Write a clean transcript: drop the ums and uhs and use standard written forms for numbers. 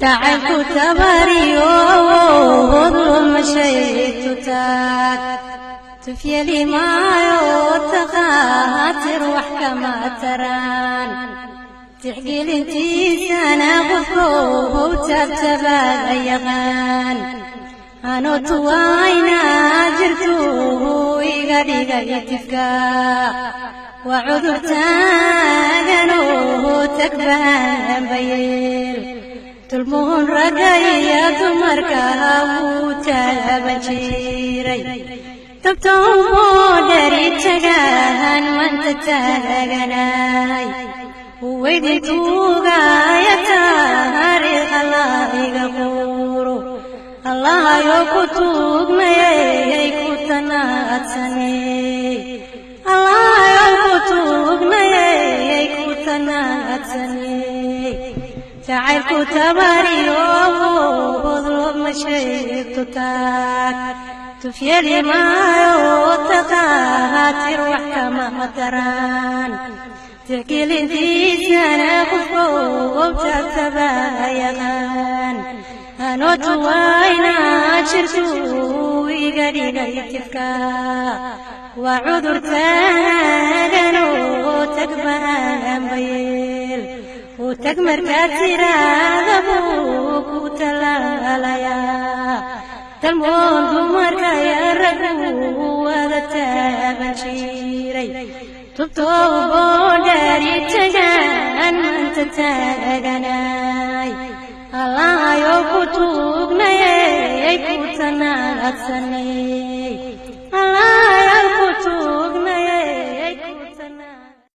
Jacaylku tabariyo luma sheegto taag, tufyeli maayo taqaatir wax kama taraan. Tixgelintiisana qofkow tabtabaada yaqaan, anoo tuwayna jirtu iga dhigay tifka. Waa cudur taaganoo tagbaanbayeel, tulmuhun ragga iyo dumarka wuu taaban jiray. Tabtowboo dhari tagaan manta taaganay, weydintuugaya taariikh Allah iga quuro. Allahayo ku tuugmayay ku tanaadsaney, Allahayo ku tuugmayay ku tanaadsaney. Jacaylku tabariyo luma sheegto taag, tufyeli maayo taqaatir wax kama taraan. Tixgelintiisana qofkow tabtaba yaqaan, anoo tuwayna jirtu iga dhigay tifka. Waa cudur taaganoo tagbaanbayeel, uu tag markaad tiraada buu ku tallaalayaa. Talmoon dumarka iyo raggu wada taaban jiray, tubtowboo dhari tagaan manta taaganay. Allahayo ku tuugnayay ku tanaadsanay.